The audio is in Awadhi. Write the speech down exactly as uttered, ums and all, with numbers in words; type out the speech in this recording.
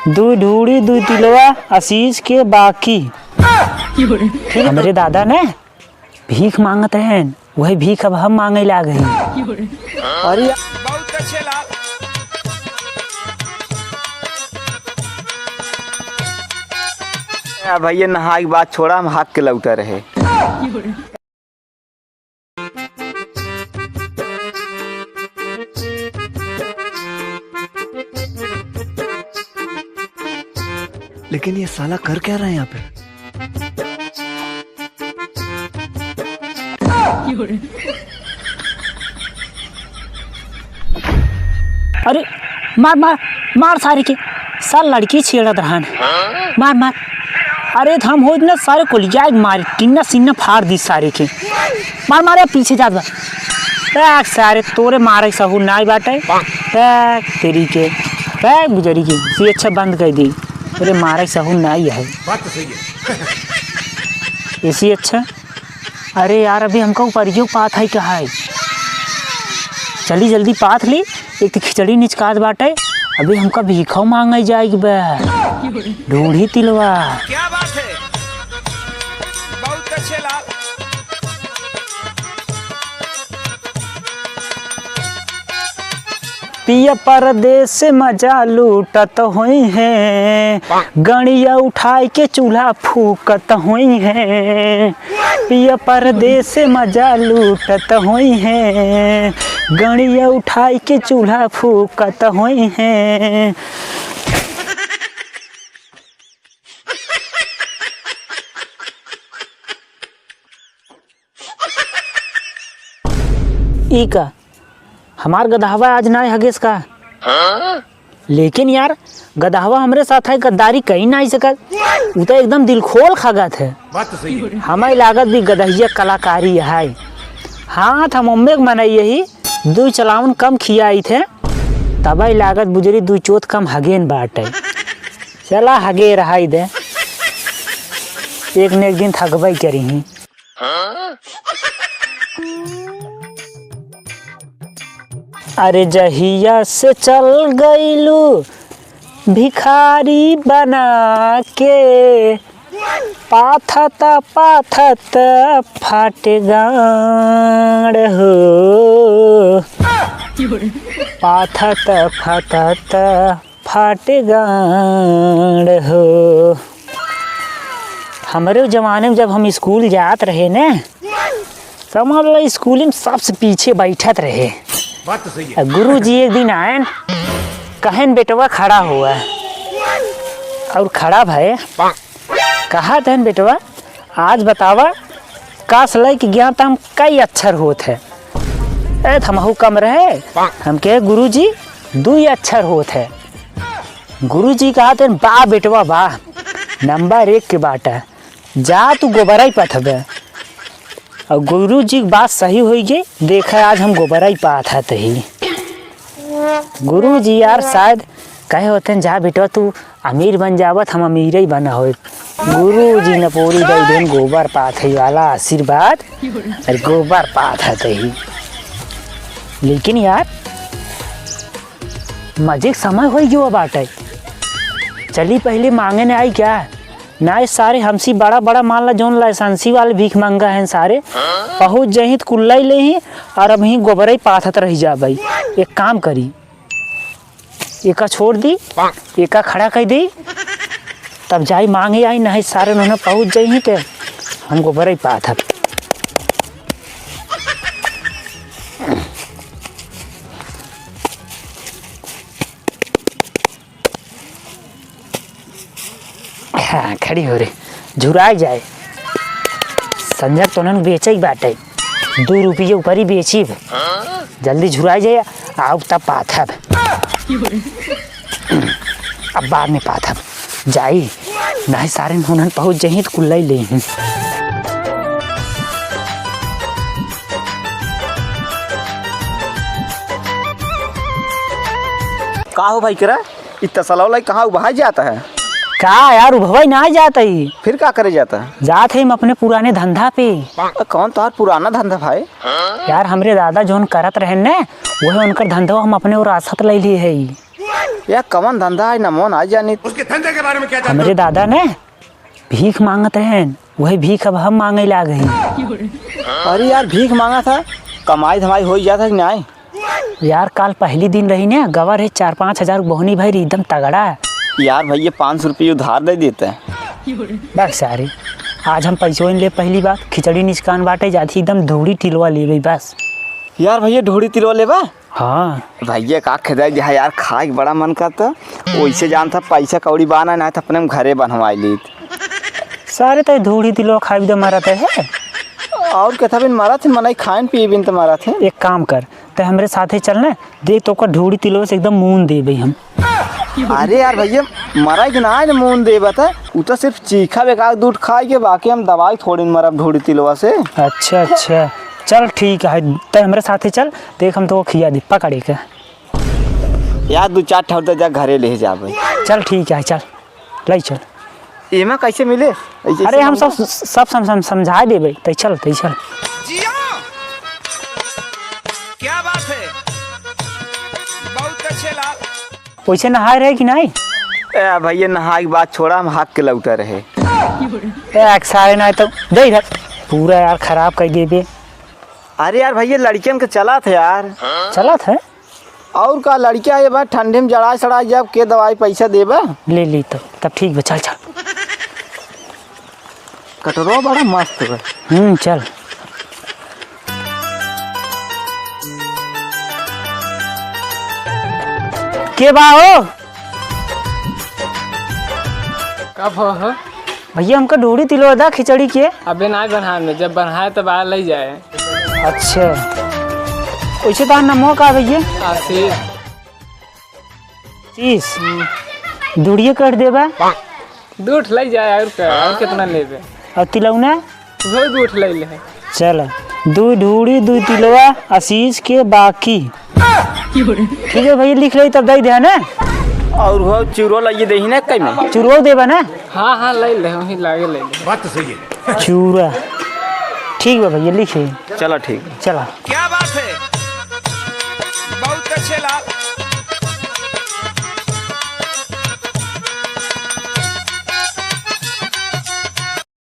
दुई ढूढ़ी दुई तिलवा आशीष के बाकी। हमरे दादा ने भीख माँगत रहेन, वही भीख अब हम माँगे लाग हई। अरे बहुत अच्छे लाल। आ भैया, नहाए के बाद छोड़ा, हम हाक के लौटा रहे। लेकिन ये साला कर क्या रहा है यहाँ पे? अरे मार, मार, मार सारे के, सार लड़की छेड़त रहन। मार, मार। अरे त हम होइत ना सारे कोलिया मार, टिन्ना सिन्ना फाड़ दी सारे के। मार, मार, ए पीछे जात बा। ए सारे तोरे मारे सहूर नाई बाटे। ए तेरी के, ए गुजरी के, इसी अच्छा बंद कर दी। तोरे मारे सहूर नाई है। बात तो सही है। इसी अच्छा। अरे यार, अभी हमका उपरियो पात है का है? चली जल्दी पात ली, एक तो खिचड़ी निचकात बाटे, अभी हमका भीखो माँगे जाए के बा। ढूढ़ी तिलवा। क्या बात है, बहुत अच्छे लाल। पिया परदेस मजा लूटत होइहैं, गड़िया उठाइके चूल्हा फूकत होइहैं। पिया परदेस मजा लूटत होइहैं, गड़िया उठाइके चूल्हा फूकत होइहैं। ई का? हमार गदहवा आज नाय हगेस का? लेकिन यार, गदहवा हमरे साथ है, गद्दारी कहीं नाय सकत। उ तो एकदम दिल खोल खगत है। बात तो सही है। हमें लागत भी गदहिया कलाकारी है। हाँ, त हम ओम्मे के मनई यही दुई चलावन कम खियाई थे, तबई लागत बुजरी दुई चोत कम हगेन बाटे। चला हगे रहाई दे, एक न एक दिन थकबई करी ही। अरे जहिया से चल गईलू भिखारी बना के, पाथत पाथत फाट गाड़ हो, पाथत फाथत फाट गाड़ हो। हमरे जमाने में जब हम स्कूल जात रहे ने, समझ लो स्कूल में सबसे पीछे बैठत रहे। बात तो सही है। आ गुरु जी एक दिन आयन, कहन, "बेटवा खड़ा हुआ।" और खड़ा भय, कहत हन, "बेटवा, आज बतावा, कस लइके गया त हम कई अक्षर होत है?" ए, त हमहू कम रहे, हम कहे, "गुरु जी, दुई अक्षर होत है।" गुरु जी कहत हन, "बा बेटवा बा, नंबर एक के बाटा, जा तू गोबरई पाथबे।" और गुरु जी के बात सही होई गई, देखा आज हम गोबरई पाथत ही। गुरु जी यार शायद कहे होते हैं, "जा बेटवा तू अमीर बन जावत, हम अमीर ही बना होए।" गुरु जी ने पूरी दई दिन गोबर पाथे वाला आशीर्वाद, अरे गोबर पाथत ही। लेकिन यार मजे के समय होई गयो बाटे। चली पहले मांगे ने आई क्या? ना, ये सारे हमसी बड़ा बड़ा मान ला, जौन लाइसेंसी वाले भीख मंगा हैं सारे, पहुँच जाही त कुल्ला ही लेही और अब ही गोबरई पाथत रह जाबई। एक काम करी, एका छोड़ दी, एका खड़ा कर दी, तब जाई मांगे आई, नहीं सारे उन्होंने पहुँच जाई ही ते हम गोबरई पाथत। हाँ, खड़ी हो रे, झुराई जाए। संजर तो उन्हन बेचे ही बाटे, दो रुपये ऊपर ही बेची। जल्दी झुराई जाए, आओ तब पाथब। अब बाद में पाथब, जाई, नहीं सारे उन्हन पहुँच जाही त कुल्ला ही लेही। का हो भाई करा, इ तसला वाला कहाँ उबहाय जाता है? का यार, उबहवाई ना जाता ही। फिर का करे जाता है? जात है हम अपने पुराने धंधा पे। तो कौन तोहार पुराना धंधा भाई? यार, हमरे दादा जौन करत रहे ने, वही उनकर धंधा हम अपने विरासत ले लिए है। यार, कवन धंधा है, नमो ना जानित। उसके धंधे के बारे में क्या जानते हो? हमरे दादा ने भीख माँगत रहेन, वही भीख अब हम माँगे लाग ही। अरे यार, भीख माँगत ह, कमाई धमाई होइ जात ह कि नाहीं? यार, काल पहली दिन रही ने, गँवा रहे चार पाँच हजार बोहनी भरी, एकदम तगड़ा। यार भइया, पाँच सौ रुपये उधार दे देते। बस सारे, आज हम पैसो न ले, पहली बात खिचड़ी निचकान बाटे, जाती एकदम धूड़ी तिलवा लेबे बस। यार भइया, ढूढ़ी तिलवा लेबा? हाँ। भइया का खेदाई दिहा यार, खाए के बड़ा मन करता। वैसे जानता पैसा कौड़ी बाना, ना तो अपने हम घरे बनवाई लीत। सारे तय धूड़ी तिलवा खाए बिदा मरत है। और कथा बिन मरत है, मनई खाइन पिए बिन त मरत है। एक काम कर, तय हमरे साथे चल ना, देख तो ओकर ढूड़ी तिलवा से एकदम मून देबे हम। अरे यार भइया, मरा के ना है ना मून देबा त, उ तो सिर्फ चीखा बेकार दूध खाए के, बाकी हम दवाई थोड़ी न मरब ढूड़ी तिलवा से। अच्छा, अच्छा, चल ठीक है, तय हमरे साथे चल, देख हम तो खिया दे पकड़े के। यार, दू चार ठौर दे जा, घरे ले जाबे। चल ठीक है, चल, ले चल। एमा कैसे मिले? ऐसे अरे, हम सब, सब सम-, सम-, समझा देबे। तै चल, तै चल। जिया! क्या बात है? बहुत अच्छे लाल। वैसे नहाए रहे कि नहीं? ए भैया, नहाए के बाद छोड़ा, हम हाक के लौटा रहे। ए, सारे ना तो दे इधर। पूरा यार खराब कर देबे। अरे यार भैया, लड़कियन के चलत है यार। चलत है? और का, लड़किया ये बा, ठंडी में जड़ाए सड़ाए जब के दवाई पैसा देबा। ले ली तो, तब ठीक बा, चल, चल। कटोरवा बड़ा मस्त बा। हम्म, चल। के बा हो? का भवा हो? भैया, हमका ढूढ़ी तिलवा दा खिचड़ी के। अबे नाहीं बन्हाए में, जब बन्हाए तब आ लई जाए। अच्छा, वैसे तोहार नमवा का भैया? आशीष। तीस। हम्म। ढूढ़िए कट देबा। दू ठो लई जाए, और का, और कितना लेबे? और तिलौना? उहो दू ठो लई ले। चल, दू ढूढ़ी, दू तिलवा, आशीष के बाकी। ठीक है भैया, लिख ले तब दे दे ना। और वो चूरो लाइए दे ही ना कहीं में। चूरो देबा ना? हाँ, हाँ, लई ले, वहीं लागे लई ले। बात तो सही है। चूरा। ठीक बा भैया, लिखे। चलो ठीक। चला। क्या बात है, बहुत अच्छे लाल।